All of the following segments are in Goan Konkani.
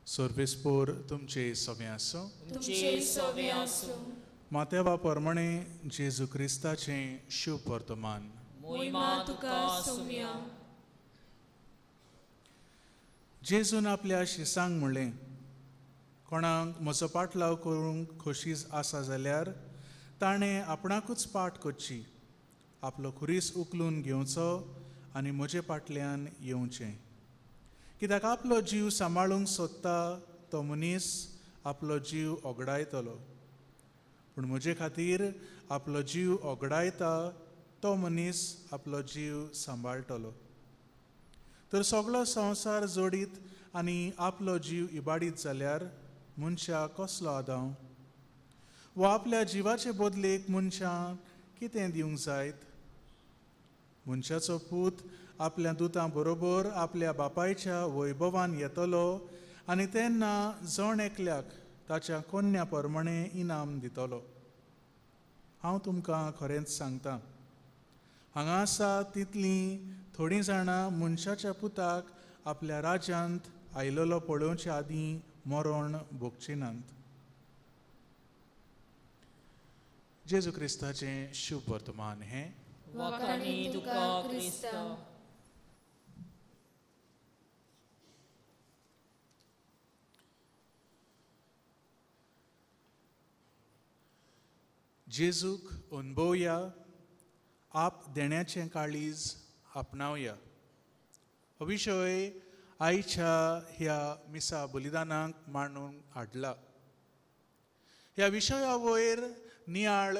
सर्वेस्पोर तुमचे सवे आसूं. तुमचे सवे आसूं. मातेवा परमणे जेजू क्रिस्ताचें शुभ वर्तमान. मोहिमा तुका सोम्या. जेजून आपल्या शिसांक म्हणलें, कोणाक म्हजो पाटलाव करूंक खोशी आसा जाल्यार ताणें आपणाकूच पाट करची, आपलो खुरीस उखलून घेवचो आनी म्हजे पाटल्यान येवचें. कित्याक आपलो जीव सांबाळूंक सोदता तो मनीस आपलो जीव ओगडायतलो, पूण म्हजे खातीर आपलो जीव ओगडायता तो मनीस आपलो जीव सांबाळटलो. तर सगळो संवसार जोडीत आनी आपलो जीव इबाडीत जाल्यार मनशाक कसलो आदाव? वा आपल्या जिवाचे बदलेक मनशां कितें दिवंक जायत? मनशाचो पूत आपल्या दुतां बरोबर आपल्या बापायच्या वैभवान येतलो आनी तेन्ना जण एकल्याक ताच्या कोन्या प्रमाणे इनाम दितलो. हांव तुमकां खरेंच सांगता, हांगा आसा तितलीं थोडीं जाणां मनशाच्या पुताक आपल्या राज्यांत आयलेलो पळोवचे आदीं मरण भोगची नात. जेजू क्रिस्ताचें शुभ वर्तमान हें. वाखाणी तुका क्रिस्ता. जेजूक अनुभवया, आप देण्याचें काळीज आपणावया. हो विशय आयच्या ह्या मिसा बलिदानाक मांडून हाडला. ह्या विशया वयर नियाळ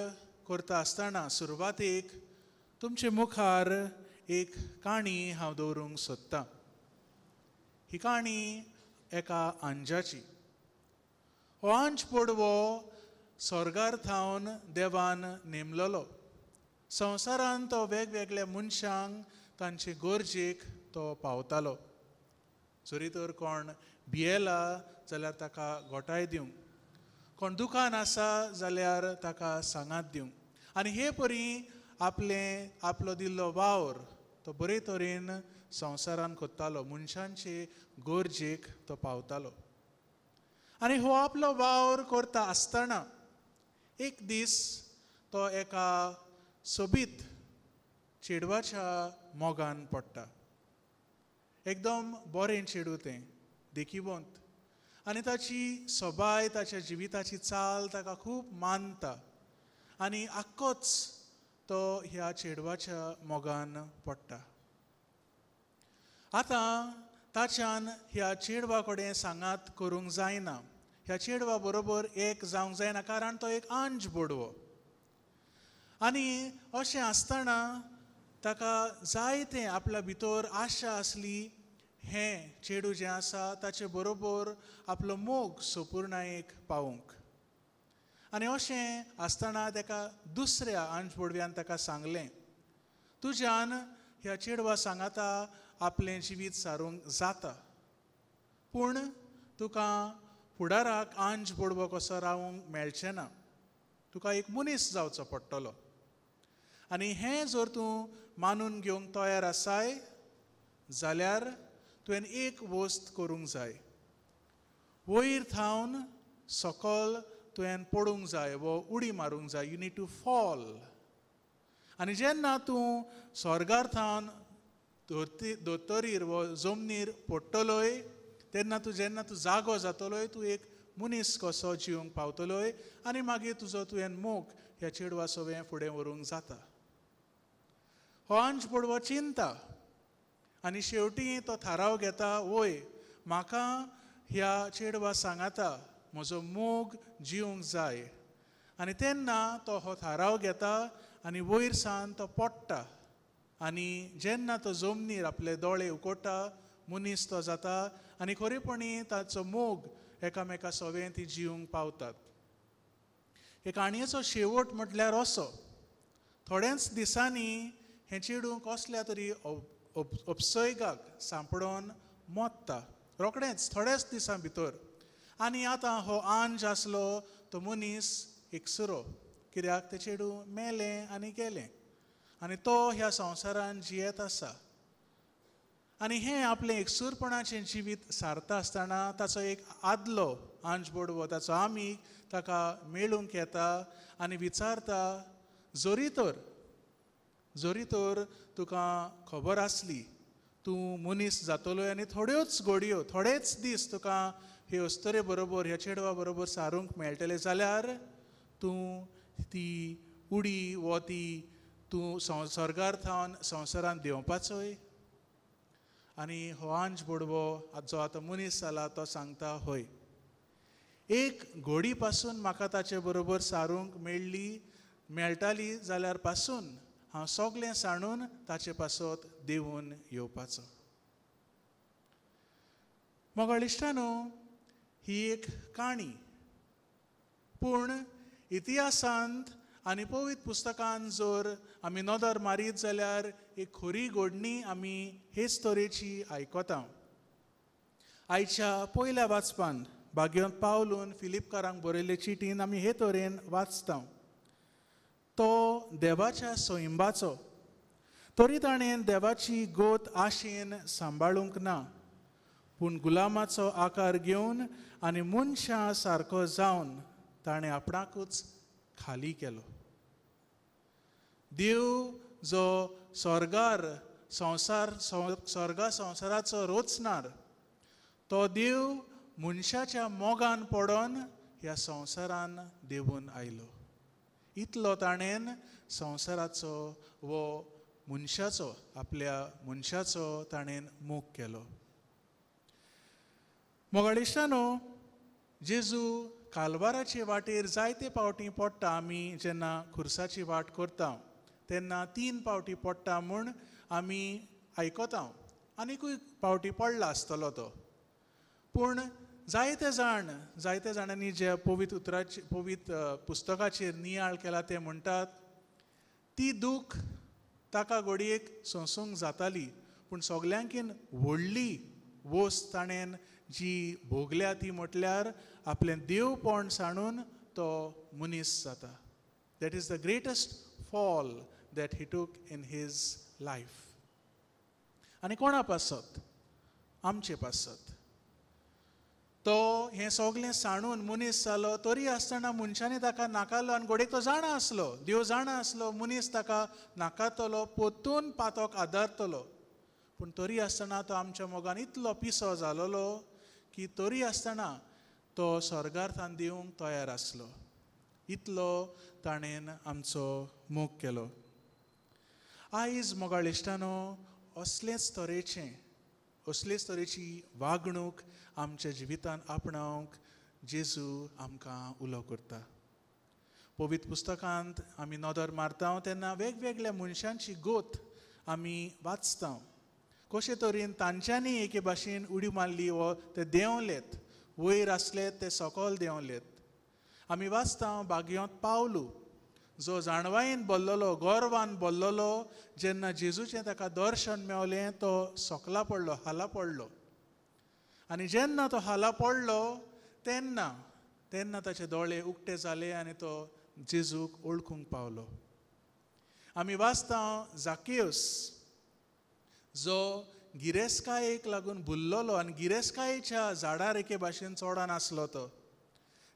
करता आसतना सुरवातेक तुमचे मुखार एक काणी हांव दवरूंक सोदतां. ही काणी एका आंजाची. हो आंज पडवो स्वर्गार थावन देवान नेमलेलो. संवसारान तो वेगवेगळ्या मनशांक तांचे गरजेक तो पावतालो. जरी तर कोण भियेला जाल्यार ताका गोठाय दिवंक, कोण दुकान आसा जाल्यार ताका सांगात दिवंक, आनी हे परी आपलें आपलो दिल्लो वावर तो बरे तरेन संवसारान कोत्तालो, मनशांचे गरजेक तो पावतालो. आनी हो आपलो वावर करता आसतना एक दीस तो एका सोबीत चेडवाच्या मोगान पडटा. एकदम बरें चेडूं तें, देखिवंत, आनी ताची सोबाय, ताच्या जिविताची चाल ताका खूब मानता आनी आक्कोच तो ह्या चेडवाच्या मोगान पडटा. आतां ताच्यान ह्या चेडवा कडेन सांगात करूंक जायना, ह्या चेडवा बरोबर एक जावंक जायना, कारण तो एक आंज बोडवो. आनी अशें आसतना ताका जायतें आपल्या भितर आशा आसली, हें चेडूं जें आसा ताचे बरोबर आपलो मोग सोपूर्णायेक पावोवंक. आनी अशें आसतना ताका दुसऱ्या आंज बोडव्यान ताका सांगलें, तुज्यान ह्या चेडवा सांगाता आपलें जिवीत सारूंक जाता, पूण तुका फुडाराक आंज बोडवो कसो रावंक मेळचें ना, तुका एक मनीस जावचो पडटलो. आनी हें जर तूं मानून घेवंक तयार आसाय जाल्यार तुवें एक वस्त करूंक जाय, वयर थावन सकल तुवें पडूंक जाय वो उडी मारूंक जाय, you need to fall. आनी जेन्ना तूं स्वर्गार थावन दोतोरीर वो जमनीर पडटलोय तेन्ना तूं जेन्ना तूं जागो जातलोय तूं एक मनीस कसो जिवंक पावतलोय आनी मागीर तुजो तुवें मोग ह्या चेडवा सवें फुडें व्हरूंक जाता. हो आंज पडवो चिंता आनी शेवटी तो थाराव घेता, वय म्हाका ह्या चेडवा सांगाता म्हजो मोग जिवंक जाय. आनी तेन्ना तो हो थाराव घेता आनी वयर सान तो पडटा आनी जेन्ना तो जमनीर आपले दोळे उकोटा मनीस तो जाता आनी खरेपणी ताचो मोग एकामेका सवें ती जिवंक पावतात. हे काणयेचो शेवट म्हटल्यार असो, थोड्याच दिसांनी हें चेडूं कसल्या तरी उपसर्गाक सांपडोन मोत्ता, रोखडेंच थोड्याच दिसां भितर. आनी आतां हो आंज आसलो तो मनीस एकसुरो, कित्याक तें चेडूं मेलें आनी गेलें आनी तो ह्या संवसारान जियेत आसा. आनी हें आपलें एकसूरपणाचें जिवीत सारता आसतना ताचो एक आदलो आंज बोडवो ताचो आमीग ताका मेळूंक येता आनी विचारता, जरी तर तुका खबर आसली तूं मनीस जातलो आनी थोड्योच घडयो थोडेच दीस तुका हे अस्तरे बरोबर ह्या चेडवा बरोबर सारूंक मेळटलें जाल्यार तूं ती उडी वो ती तूं स्वर्गार थावन संवसारांत देंवपाचोय. आनी हो आंज बोडवो जो आतां मनीस जाला तो सांगता, हय, एक घोडी पासून म्हाका ताचे बरोबर सारूंक मेळटाली जाल्यार पासून हांव सगळें सांडून ताचे पासत देंवून येवपाचो. मोगाळ इश्टानो, ही एक काणी, पूण इतिहासांत आनी पवित्र पुस्तकांत जर आमी नदर मारीत जाल्यार एक खरी घडणी आमी हेच तरेची आयकता. आयच्या पयल्या वाचपान भाग्यवंत पावलून फिलिपकारांक बरयल्ले चिटीन आमी हे तरेन वाचता, तो देवाच्या सैंबाचो तरी ताणें देवाची गोत आशेन सांबाळूंक ना, पूण गुलामाचो आकार घेवन आनी मनशां सारको जावन ताणें आपणाकूच खाली केलो. देव जो स्वर्गार संवसार स्वर्गा संवसाराचो रोचणार तो देव मनशाच्या मोगान पडोन ह्या संवसारान देंवून आयलो. इतलो ताणें संवसाराचो वो मनशाचो आपल्या मनशाचो ताणें मोग केलो. मोगाळ इश्टानो, जेजू कालवाराचे वाटेर जायते पावटी पडटा. आमी जेन्ना खुर्साची वाट करता तेन्ना 3 पावटी पडटा म्हूण आमी आयकता, आनीकूय पावटी पडला आसतलो तो. पूण जायते जाणांनी जे पवित्र उतराचे पवित्र पुस्तकाचेर नियाळ केला ते म्हणटात ती दूख ताका घडयेक सोंसूंक जाताली, पूण सगल्यांकीन व्हडली वस्त ताणें जी भोगल्या ती म्हटल्यार आपलें देवपण सांडून तो मनीस जाता. That is the greatest fall that he took in his life. आनी कोणा पासत? आमचे पासत. तो हें सगळें सांडून मनीस जालो तरी आसतना मनशांनी ताका नाकारलो आनी घडयेक तो जाणा आसलो, देव जाणा आसलो मनीस ताका नाकारतलो, परतून पातोक आदारतलो, पूण तरी आसतना तो आमच्या मोगान इतलो पिसो जालोलो की तरी आसतना तो स्वर्गार थावन दिवंक तयार आसलो. इतलो ताणें आमचो मोग केलो. आयज मोगाळ इश्टानो, असलेच तरेची वागणूक आमच्या जिवितान आपणावंक जेजू आमकां उलो करता. पवित्र पुस्तकांत आमी नदर मारता तेन्ना वेगवेगळ्या मनशांची गोत आमी वाचता, कशे तरेन तांच्यांनी एके भाशेन उडी मारली वो ते देंवलेत, वयर आसले ते सकयल देंवलेत. आमी वाचता भाग्यवंत पावलू जो जाणवायेन बोल्लोलो, गर्वान बोल्लोलो, जेन्ना जेजूचें ताका दर्शन मेवलें तो सकला पडलो, हाला पडलो. आनी जेन्ना तो हाला पडलो तेन्ना तेन्ना ताचे दोळे उक्ते जाले आनी तो जेजूक वळखूंक पावलो. आमी वाचता जाकियस जो गिरेस्कायेक लागून भुल्लोलो आनी गिरेस्कायेच्या झाडार एके भाशेन चोडान आसलो तो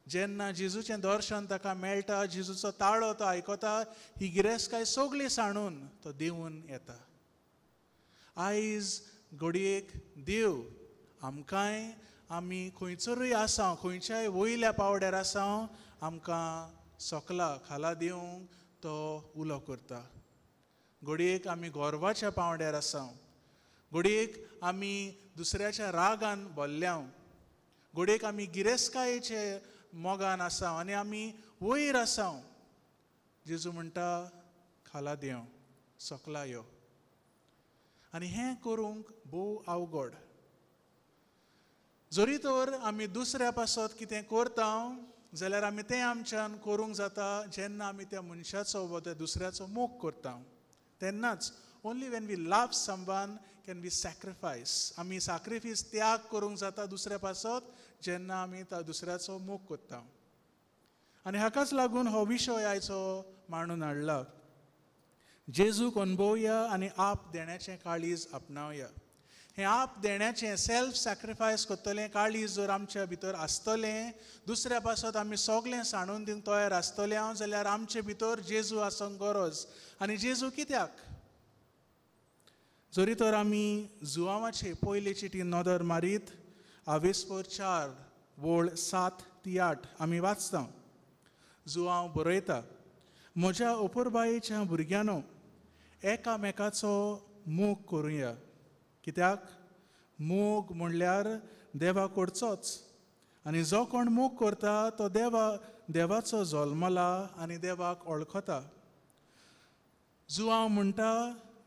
जेन्ना जेजूचें दर्शन ताका मेळटा, जेजूचो ताळो तो आयकता, ही गिरेस्काय सगळी सांडून तो देंवून येता. आयज घडयेक देव आमकांय आमी खंयसरूय आसा, खंयच्याय वयल्या पावड्यार आसा, आमकां सकला खाला दिवंक तो उलो करता. घडयेक आमी गर्वाच्या पावड्यार आसा, घडयेक आमी दुसऱ्याच्या रागान बोल्ल्या, घडयेक आमी गिरेस्कायेचे मोगान आसा आनी आमी वयर आसा. जेजू म्हणटा खाला देंव, सकला यो. आनी हें करूंक भोव अवघड. जरी तर आमी दुसऱ्या पासत कितें करता जाल्यार आमी तें आमच्यान करूंक जाता जेन्ना आमी त्या मनशाचो वा त्या दुसऱ्याचो मोग करता तेन्नाच. Only when we love someone can we sacrifice. आमी साक्रिफायस त्याग करूंक जाता दुसऱ्या पासत जेन्ना आमी त्या दुसऱ्याचो मोग करता. आनी हाकाच लागून हो विशय आयचो मांडून हाडला. जेजूक अणभवया आनी आप देण्याचें काळीज आपणावया. हें आप देण्याचें सेल्फ सॅक्रिफायस करतलें काळीज जर आमच्या भितर आसतलें, दुसऱ्या पासत आमी सगळें सांडून दिवंक तयार आसतलें हांव, जाल्यार आमचे भितर जेजू आसूंक गरज. आनी जेजू कित्याक? जरी तर आमी जुवांवाचे पयले चिटी नदर मारीत आवेस्पोर 4 वळ 7 ते 8 आमी वाचता. जुवांव बरयता, म्हज्या अपुरबायेच्या भुरग्यांनो, एकामेकाचो मोग करुया. कित्याक? मोग म्हणल्यार देवा कडचोच, आनी जो कोण मोग करता तो देवाचो जल्मला आनी देवाक वळखता. जुवांव म्हणटा,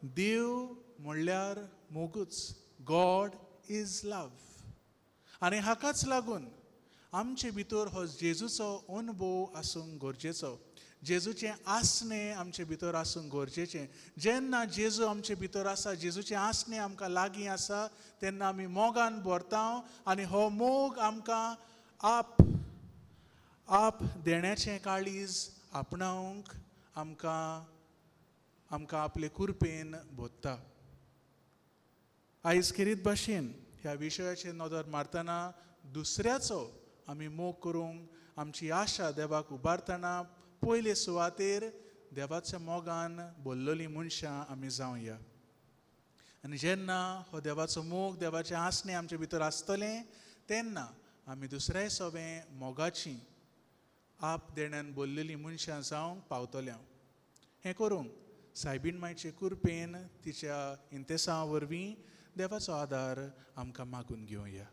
देव म्हणल्यार मोगूच, गॉड is love. आनी हाकाच लागून आमचे भितर हो जेजूचो अनुभव आसूंक गरजेचो, जेजूचें आसणें आमचे भितर आसूंक गरजेचें. जेन्ना जेजू आमचे भितर आसा, जेजूचें आसणें आमकां लागीं आसा, तेन्ना आमी मोगान भरता आनी हो मोग आमकां आप देण्याचें काळीज आपणावंक आमकां आमकां आपले कुरपेन भोत्ता. आयज खेरीत भाशेन ह्या विशयाचेर नदर मारतना दुसऱ्याचो आमी मोग करूंक आमची आशा देवाक उबारतना पयले सुवातेर देवाच्या मोगान भरलेलीं मनशां आमी जावया. आनी जेन्ना हो देवाचो मोग, देवाचें आसणें आमचे भितर आसतलें, तेन्ना आमी दुसऱ्याय सोबें मोगाची आप देण्यान भरलेलीं मनशां जावंक पावतले. हें करूंक सायबीण मायचे कुरपेन तिच्या इंतेसांव वरवीं देवाचो आदार आमकां मागून घेवया.